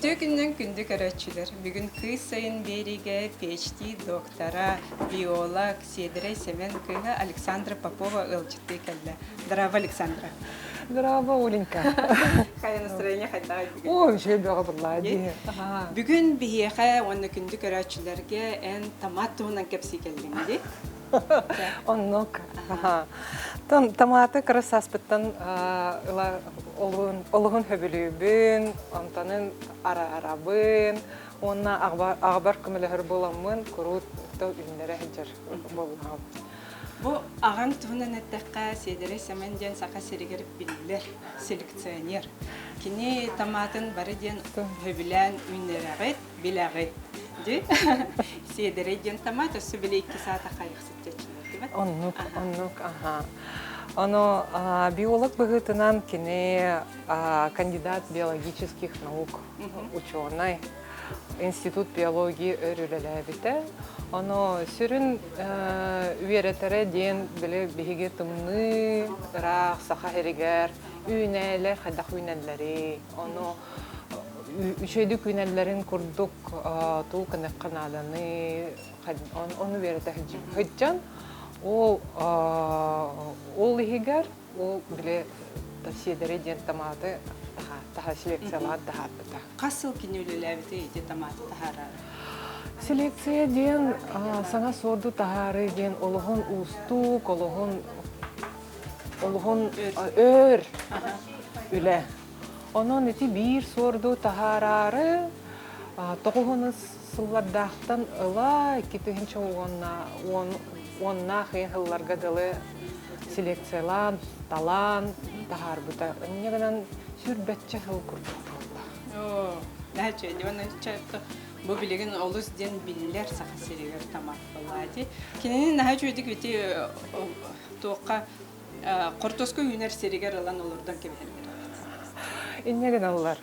Үтүө күнүнэн күндү көрөөччүлэр! Бүгүн Кыыс сайын биэриигэ PhD доктора, биолог, Сиэдэрэй Сэмэн кыыһа Александра Попова ыалдьыттыы кэллэ. Здорово, Александра! Здорово, Оленька! Хайа настроение хайдаҕый бүгүн? О, үчүгэй бөҕө буолла дии. Бүгүн биһиэхэ уонна күндү көрөөччүлэргэ эн томат туһунан кэпсии кэллиҥ дии. Оннук. Томаты кыра сааспыттан ыла олуһун хөбүлүүбүн, онтонун араарабын уонна аҕабар көмөлөһөр буоламмын куруут үүннэрэ сылдьар буоллаҕым. Бу аҕаҥ туһунан эттэххэ, Сиэдэрэй Сэмэн диэн Саха сиригэр биллэр селекционер. Кини томатын бары диэн сөбүлээн үүннэрэҕит, билэҕит. Дии? Сиэдэрэй диэн томат өссө били икки саата хайахсыттаччылар Оннук, оннук, аха. Ону биолог быһыытынан кини кандидат биологических наук учуонай, институт биологии өр үлэлээбитэ. Ону сүрүн үөрэтэрэ диэн били биһиги тымныы, ыраах саха сиригэр үүнээлэр хайдах үүнэллэрий, ону үчүгэйдик үүнэллэрин курдук туу гыныахха нааданы ону үөрэтэ сылдьан ол ол иһигэр ол били сиэдэрэй диэн томаты таһа селекциялаан таһаарбыта. Хас сыл кини үлэлээбитий ити томаты таһаарары? Селекция диэн саҥа суорду таһаарыы диэн олоһун уустук, олоһун олоһун өр үлэ. Онон ити биир суорду таһаараары тоҕуһунус сыллардаахтан ыла 2010 уоннаах сылларга дылы селекциялаан, талаан таһаарбыта. Инньэ гынан сүүрбэччэ сыл курдук буолла. Бу билигин олус диэн биллэр Саха сиригэр тамак буолла. Кинини наһаа үчүгэйдик ити туохха хортуоска үүнэр сиригэр ылан олордон кэбиһэллэр. Инньэ гыналлар.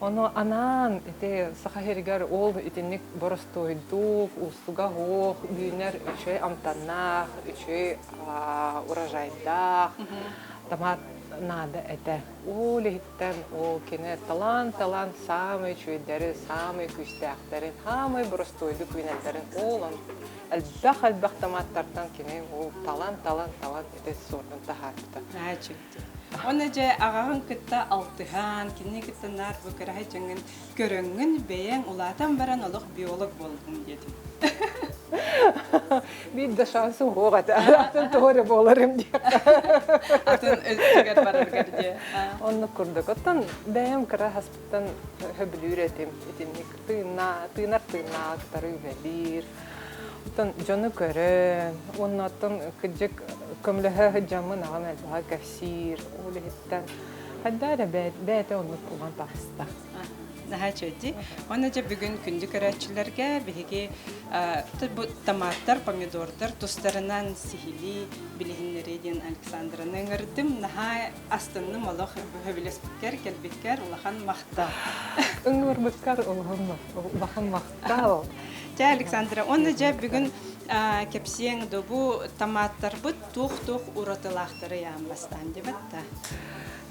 Ону анаан ити Саха сиригэр ол итинник боростуойдук, уустуга суох үүнэр үчүгэй амтаннаах, үчүгэй урожайдаах томат наада этэ. Ол иһиттэн ол кини талаан-талаан саамай үчүгэйдэри, саамай күүстээхтэрин, саамай боростуойдук үүнэллэрин ол элбэх-элбэх томаттартан кини ол талан-талан-талан ити суордун таһаарбыта. Уонна дьэ аҕаҕын кытта алтыһан, кинини кытта наар бу кыраһай дьоҥҥун көрөҥҥүн бэйэҥ улаатан баран олох биолог буоллуҥ диэтим. Биир да шансым суох этэ. Атын тоҕо эрэ буоларым диэххэ. Атын өттүгэр бараргар диэ. Оннук курдук. Оттон бэйэм кыра хаспыттан сөбүлүүр этим. Итинник тыынна, тыынар тыыннаах кытары үлэлиир. Оттон дьону көрөн, уонна оттон кырдьык көмөлөһө сылдьаммын аҕам элбэҕи кэпсиир. Ол иһиттэн хайдах эрэ бэйэтэ оннук буолан таҕыста. Наһаа үчүгэй. Уонна дьэ бүгүн күндү көрөөччүлэргэ биһиги бу томаттар, помидордар тустарынан сиһилии билиһиннэриэ диэн Александраны ыҥырдым. Наһаа астынным олох сөбүлэспиккэр, кэлбиккэр улахан махтал. Ыҥырбыккар улахан махтал. Дьэ, Александра, уонна дьэ бүгүн кэпсиэҥ да бу томаттарбыт туох-туох уратылаахтары аан бастаан диэбэт да?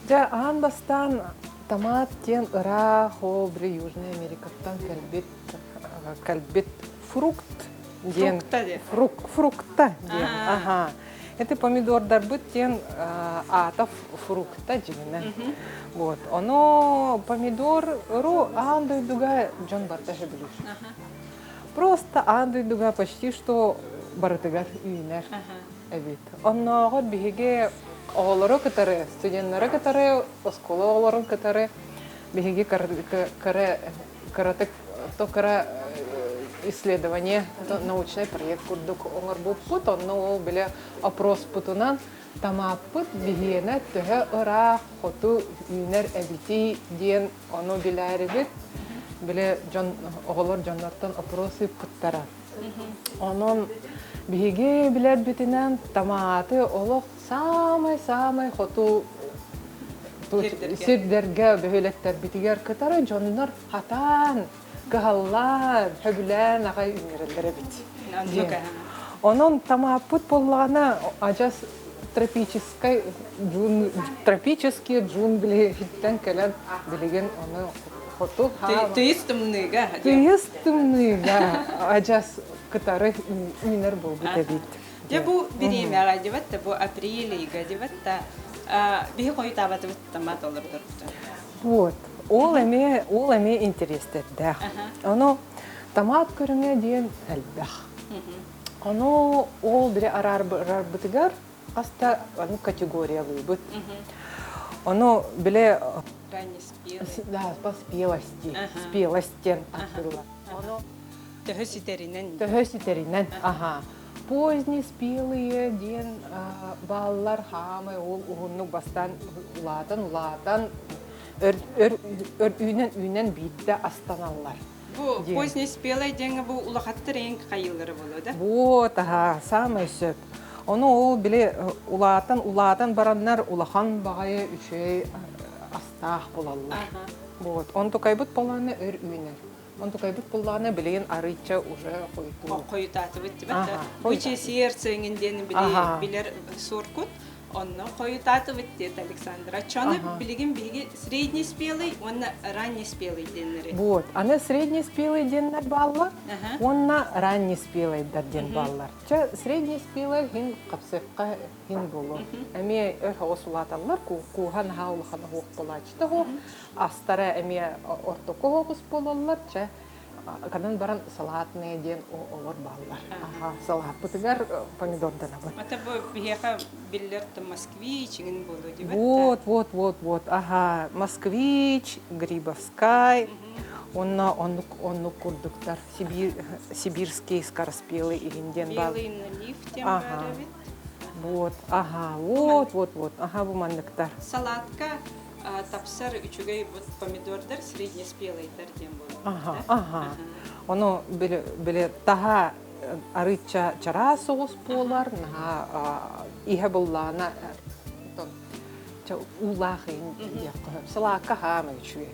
Дьэ, аан бастаан томат диэн ыраах ол били Южная Америкаттан кэлбит кэлбит фрукт диэн фрукта диэн аха это помидордарбыт диэн аата фрукта дьиҥинэн вот ону помидор ру аан дойдуга дьон барыта сөбүлүүр просто аан дойдуга почти что барытыгар үүнэр эбит оннооҕор биһиги оҕолору кытары студеннары кытары оскуола оҕолорун кытары биһиги кыра кыратык то кыра исследование научный проект курдук оҥорбуппут онно ол бile опроспутунан томаппыт биһиэнэ төһө ыраах хоту үүнэр эбитий диэн ону билээрибит бile дьон оҕолор дьоннортон опрос ыыппыттара онон биһиги билэрбитинэн томаты олох саамай-саамай хоту сирдэргэ бөһүөлэктэрбитигэр кытары дьоннор хатаан, кыһаллаан, сөбүлээн аҕай үүннэрэллэр эбит. Онон томаппыт буоллаҕына адьас тропическай тропические джунгли иһиттэн кэлэн билигин ону. Хоту Тыйыс тымныыга. Тыйыс тымныыга адьас кытары үүнэр буолбут эбит. Дьэ бу бириэмэҕэ дебат бу апрель ыйга дебат биһи хойутаабатыбыт томат олордорбутун. Вот. Ол эмиэ ол эмиэ интэриэстэрдээх. Ону томат көрүҥэ диэн элбэх. Ону ол били араарбытыгар хас да аны категориялыыбыт. Ону били да, по спелости, спелость диэн аттылар. Ону төһө ситэринэн. Төһө ситэринэн, аха. Поздний спелые диэн бааллар хаамай ол уһуннук бастаан улаатан улаатан өр өр өр үүнэн үүнэн биирдэ астаналлар. Бу поздний спелый диэҥҥэ бу улахаттар эҥ хайыылара буолуо да? Вот, аха, саамай сөп. Ону ол били улаатан улаатан бараннар улахан баҕайы үчүгэй астаах булаллар. Вот, онтукайбыт полаана өр үүнэр. Онтукайбыт буллаҕына билигин арыйча уже хойутуу. Хойутаатыбыт дибэт. Бу сердце эҥин диэн билэр суоркут. Онно хойутаатыбыт диэт Александра. Чону билигин биһиги средний спелый уонна ранний спелый диэннэри. Вот, аны средний спелый диэннэр бааллар уонна ранний спелыйдар диэн бааллар. Чэ, средний спелый хин хапсыахха хин буолуо. Эмиэ өр оҕус улааталлар, кууһа наһаа улахан оһуох буолааччыта оһуох. Астара эмиэ ортоку оҕус буолаллар, чэ, Канан баран салатные диэн олор бааллар. Салааппытыгар помидорданабыт. Это бу биһиэхэ биллэр москвич иҥин буолуо диэбэт. Вот, вот, вот, вот. Ага, москвич, грибовскай, онно оннук оннук курдуктар. Сибирь, сибирский скороспелый иһин диэн баар. Белый налив диэн баар эбит. Вот, ага, вот, вот, вот. Ага, бу манныктар. Салатка тапсар үчүгэй вот помидордар среднеспелыйдар диэн буолар. Аха. Ону били били таһа арыычча чараас соҕус буолар, наһаа иһэ буллаана уулаах иһин диэххэ сөп. Салаакка хаама үчүгэй.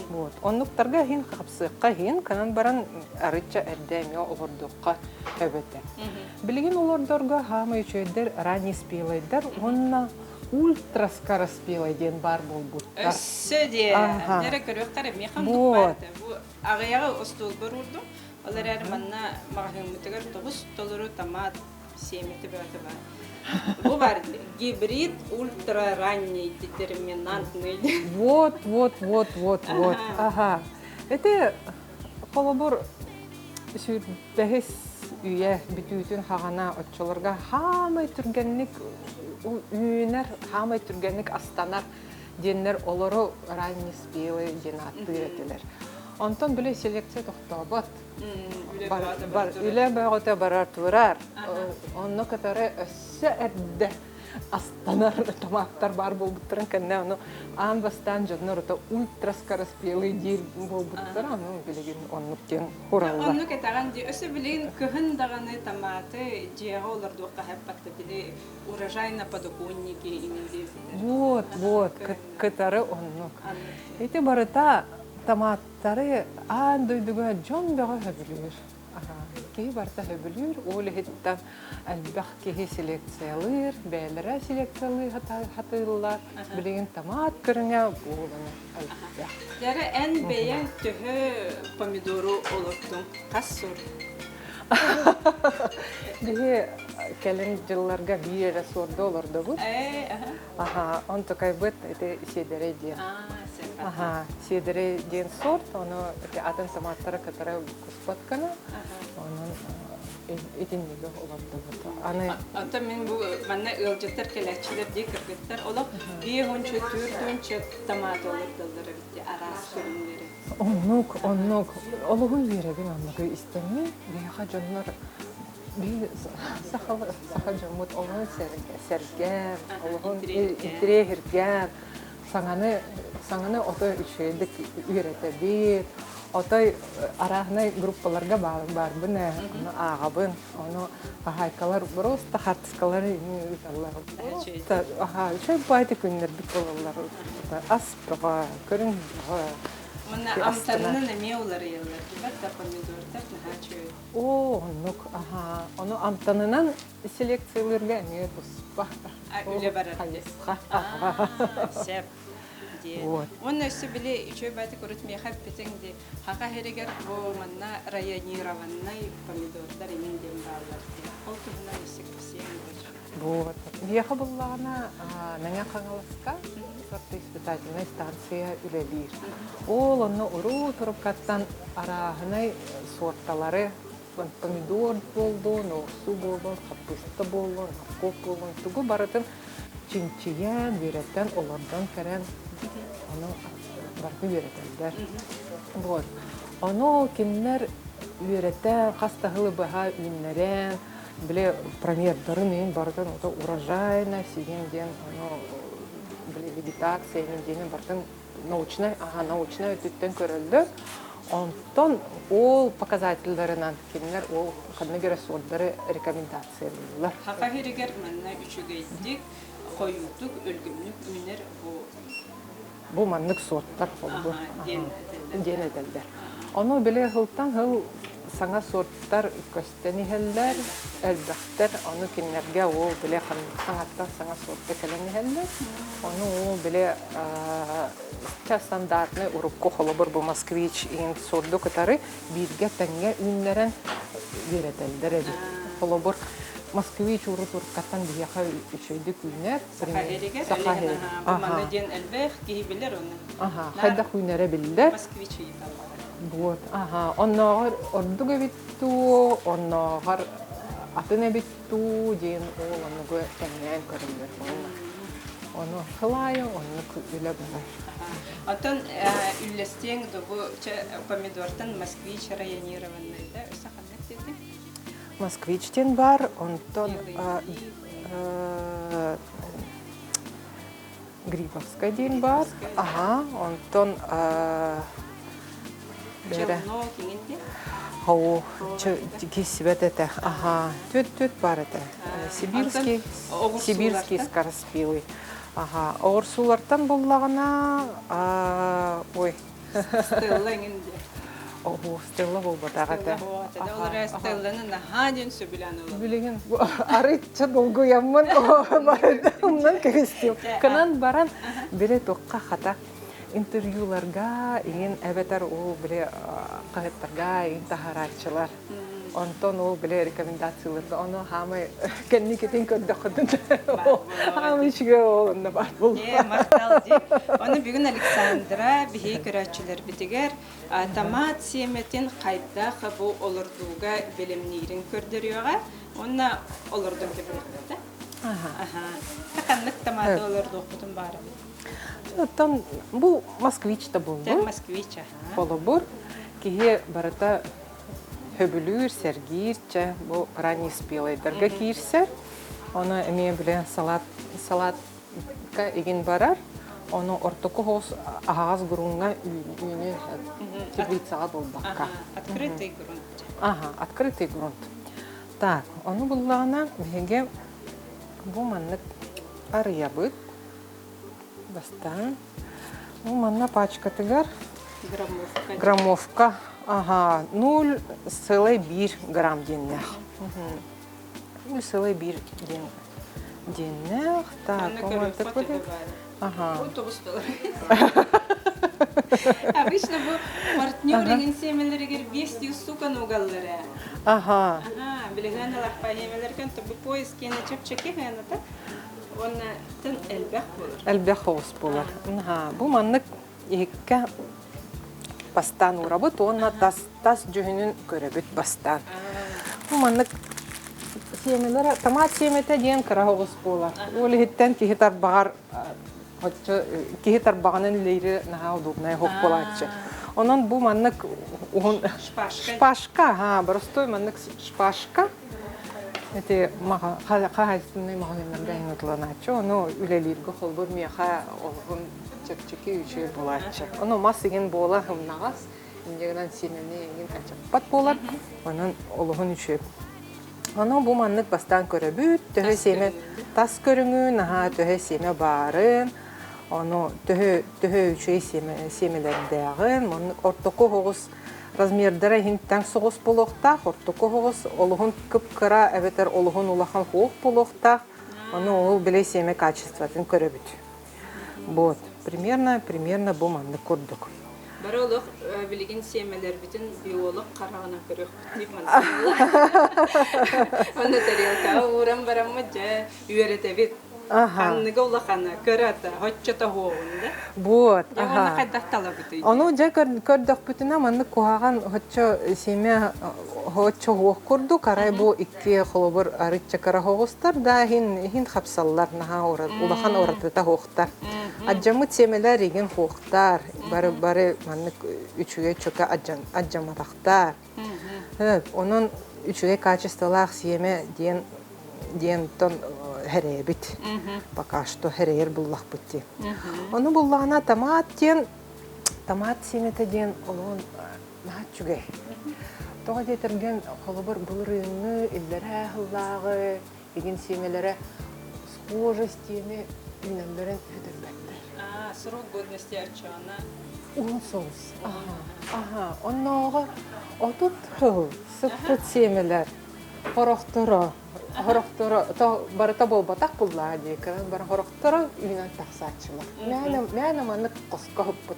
Вот. Оннуктарга иһин хапсыахха иһин, канан баран арыычча эрдэ эмиэ олордуохха өбөтө. Билигин олордорго хаама үчүгэйдэр ранний спелайдар уонна ультраскороспелый диэн баар буолбуттар. Өссө диэ, эрэ көрүөххэ эрэ миэхэ оннук баар этэ. Бу аҕыйаҕы остуолбар уурдум. Ол эрээри манна маҕаһыыммытыгар тобус толору томат сиэмэтэ бөҕөтө баар. Бу бар гибрид ультраранний детерминантный. Вот, вот, вот, вот, вот. Ага. Это холобур сүүрбэһис үйэ бүтүүтүн хаҕана оччолорго хаамай түргэнник үүнэр, хаамай түргэнник астанар диэннэр олору ранний спелый диэн ааттыыр этилэр. Онтон били селекция тохтообот. Үлэ бөҕөтө барар турар. Онно кытары өссө эрдэ астанар томаттар баар буолбуттарын кэннэ ону аан бастаан дьоннор ото ультраскороспелый диир буолбуттара ону билигин оннук диэн хураллар. Оннук этэҕин дии. Өссө билигин кыһын даҕаны томаты дьиэҕэ олордуохха хэппатта били урожай на подоконнике иҥин диэбиттэр. Вот, вот, кытары оннук. Ити барыта томаттары аан дойдуга дьон бөҕө сөбүлүүр. Киһи барыта сөбүлүүр, ол иһиттэн элбэх киһи селекциялыыр, бэйэлэрэ селекциялыы хатыыллар. Билигин томат көрүҥэ буолан элбэх. Дьара эн бэйэҥ төһө помидору олортуҥ? Хас сорт? Биһи кэлин дьылларга биир эрэ суорду олордобут. Аха, онтукайбыт ити сиэдэрэй диэн. Аха, сиэдэрэй диэн сорт, ону ити атын томаттары кытары куспат гына, онон итинниги олордубут. Аны Оттон мин бу манна ыалдьыттар кэлээччилэр дии кыргыттар олох биир уонча, түөрт уонча томат олордоллор эбит дии араас көрүҥнэри. Оннук, оннук. Олуһун үөрэбин оннугу истэммин. Биһиэхэ дьоннор биһи саха саха дьоммут олуһун сэргээн, олуһун интириэһиргээн, саҥаны саҥаны отой үчүгэйдик үөрэтэбит, отой арааһынай группаларга баарбын ээ, ону ааҕабын, ону хаһаайкалар просто хаартыскалары ыыталлар. Аха, үчүгэй баайты күннэрбит буолаллар. Ас бөҕө, көрүҥ бөҕө. Уонна амтанынан эмиэ уларыйаллар, дибат помидордар наһаа үчүгэй. Оо, оннук, аха. Ону амтанынан селекциялыырга эмиэ туспа Үлэ барар. Хайысха. Сөп. Дии. Вот. Уонна өссө били үчүгэй баайдык урут миэхэ эппитиҥ дии, Хаха сиригэр бу манна районированнай помидордар иҥин диэн бааллар дии. Ол туһунан өссө кэпсиэҥ дуо? Вот. Биһиэхэ буллаҕына Мэҥэ Хаҥаласка сортоиспытательнай станция үлэлиир. Ол онно уруу туруккаттан арааһынай суорталары помидор буоллун, оҕурсуу буоллун, хаппыыста буоллун, моркуоп буоллун, тугу барытын чинчийэн, үөрэтэн, олордон кэлэн ону барытын үөрэтэллэр. Вот. Ону кинилэр үөрэтэн, хас да сылы быһа үүннэрэн, били промердарын иһин барытын ото урожайность сигин диэн ону били вегетация диэни барытын научнай аха научнай өттүттэн көрөллөр. Онтон ол показателларынан кинилэр ол ханнык эрэ суордары рекомендациялыыллар. Хаха сиригэр манна үчүгэйдик, хойуутук, өлгөмнүк үүнэр бу Бу маннык суоттар холбу диэн диэн этэллэр. Ону били сылтан сыл саҥа суоттар көстөн иһэллэр, элбэхтэр. Ону кинилэргэ ол били саҥаттан саҥа суорта кэлэн иһэллэр. Ону ол били стандартный урукку холобур бу москвич иин суорду кытары бииргэ тэҥҥэ үүннэрэн үөрэтэллэр эбит. Холобур, москвич урут уруккаттан биһиэхэ үчүгэйдик үүнэр. Саха эригэр Саха эригэр. Бу манна диэн элбэх киһи билэр ону. Аха, хайдах үүнэрэ биллэр. Москвич ыйыталлар. Вот, аха, оннооҕор ордук эбит дуу, оннооҕор атын эбит дуу диэн ол оннугу тэҥнээн көрөллөр буолла. Ону хылаайы оннук үлэ барар. Оттон үллэстиэҥ да бу помидортан москвич районированный да өссө ханнык диэтиҥ? Москвич диэн баар, онтон Грибовскай диэн баар. Аха, онтон бэрэ. Оо, киссибэт этэ. Аха, түт-түт бар этэ. Сибирский, Сибирский скороспелый. Аха, оҕурсуулартан буллаҕына, ой. Стелла эҥин диэн. Оо, Стелла буолбатах этэ. Ол эрэ Стелланы наһаа диэн сөбүлээн ылабын. Билигин арыычча долгуйаммын умнан кэбистим. Кынан баран, били туохха хата интервьюларга иҥин эбэтэр ол били хаһыаттарга иҥин таһаарааччылар. Онтон ол били рекомендацияларга ону хаамай кэнникитин көрдөххүтүн хаамай үчүгэй ол онно баар буолла. Махтал дии. Ону бүгүн Александра биһиги көрөөччүлэрбитигэр томат сиэмэтин хайдах бу олордууга бэлэмниирин көрдөрүөҕэ уонна олордон кэбиһиэхпит. Аха. Ханнык томаты олордуохпутун баарабыт? Оттон бу москвич да буоллун. Москвич, аха. Холобур, киһи барыта сөбүлүүр, сэргиир, чэ, бу ранний спелайдарга киирсэр. Ону эмиэ бile салат салатка игин барар. Ону ортоку хоос аһаҕас грунҥа үүнү теплицаҕа буолбакка. Открытый грунт. Ага, открытый грунт. Так, ону буллаҕына биһиги бу маннык арыйабыт. Бастаан. Бу манна пачкатыгар граммовка. Граммовка. Ага, 0,1 грамм диэннээх. 0,1 диэн диэннээх. Так, Ага. Обычно бу партнер иҥин сиэмэлэригэр 5 сукан угаллара. Ага. Ага, билигин алахпа сиэмэлэргэн бу поиск киэнэ чэпчэки хыаната. Уонна тын элбэх буолар. Элбэх оҕус буолар. Аха, бу маннык иһиккэ бастаан уурабыт уонна тас тас дьүһүнүн көрөбүт бастаан. Бу маннык сиэмэлэр томат сиэмэтэ диэн кыра оҕус буолар. Ол иһиттэн киһи тарбаҕар оччо киһи тарбаҕынан үлэлиири наһаа удобнай оһох буолааччы. Онон бу маннык уһун шпажка, аха, боростуой маннык шпажка Ити хаһаайыстыбаннай маҕаһыыннарга ыҥырыланааччы, ону үлэлииргэ холбуур миэхэ олоҕум чэпчэки үчүгэй буолааччы. Ону мас игин буола ымнаҕас, инньэ гынан сиэмэни игин аччаппат буолар, онон олоһун үчүгэй. Ону бу маннык бастаан көрөбүт, төһө сиэмэ тас көрүҥүн, аһаа төһө сиэмэ баарын, ону төһө төһө үчүгэй сиэмэ сиэмэлэрдээҕин, маннык ортоку оһоҕос Размердара иһин тэҥ соҕус буолуохтаах, ортоку оһоҕос олуһун кып-кыра эбэтэр олуһун улахан хуох буолуохтаах. Ону ол били сиэмэ качествотын көрөбүт. Вот. Примерно, примерно бу маннык курдук. Бары олох билигин сиэмэлэрбитин биолог хараҕынан көрүөхпүт дии Онно тарелкаҕа ууран бараммыт дьэ үөрэтэбит. Ханныга улахана, кырата, оччото уһуоҕун да. Вот, Дьэ уонна хайдах талабытый? Ону дьэ көрдөхпүтүнэ маннык куһаҕан оччо сиэмэ оччо уһуох курдук, арай бу икки холобур арычча кыра оҕустар да иһин иһин хапсаллар наһаа улахан уратыта уһуохтар. Адьаммыт сиэмэлэр игин хуохтар, бары бары маннык үчүгэй чөкө адьамматахтар. Онон үчүгэй качестволаах сиэмэ диэн диэнтон хэрэйэбит. Пока что хэрэйэр буллахпыт диэн. Ону буллаҕына томат диэн томат сиэмэтэ диэн олоҕун наһаа үчүгэй. Тоҕо диэтэргин холобур былырыыҥҥы иллэрээ сыллааҕы игин сиэмэлэрэ схожесть диэни үүнэллэрин сүтэрбэттэр. Срок годности оччоҕуна Уһун соҕус. Аха. Оннооҕор 30 сыл сыппыт сиэмэлэр хорохторо хорохторо барыта буолбатах буллаа дии кыран бары хорохторо үүнэн тахсааччылар. Мээнэ мээнэ маннык хоско ыппыт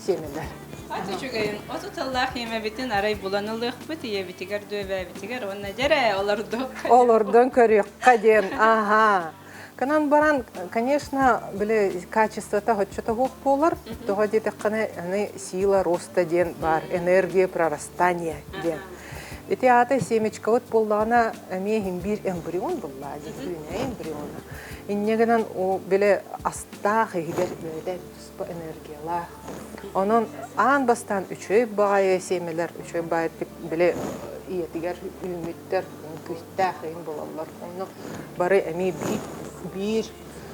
сиэмэлэр. Ат үчүгэйин 30 сыллаах ийэбитин арай булан ылыахпыт ийэбитигэр дүөбээбитигэр уонна дьэрэ олордуохха Олордон көрүөххэ диэн аха. Кынан баран, конечно, били качествота хоччото суох буолар. Тоҕо диэтэххинэ, аны сила роста диэн баар, энергия прорастания диэн. Ити аата семечкабыт буоллаҕына, эмиэ иһин биир эмбрион буоллаа дии, үүнээйи эмбриона. Инньэ гынан, ол били астаах иһигэр бэйэтэ туспа энергиялаах. Онон аан бастаан үчүгэй баҕайы сиэмэлэр, үчүгэй баҕайытык били ийэтигэр үүммүттэр, күүстээх иһин буолаллар. Онно бары эмиэ биир биир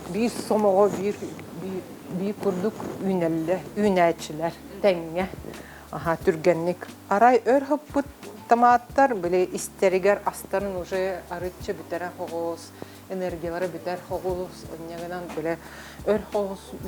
биир сомоҕо биир биир биир курдук үүнэллэр, үүнээччилэр тэҥҥэ аха түргэнник. Арай өр хыппыт томаттар били истэригэр астарын уже арыччы бүтэрэ хоҕус, энергиялара бүтэр хоҕус, онньа гынан били өр хоҕус.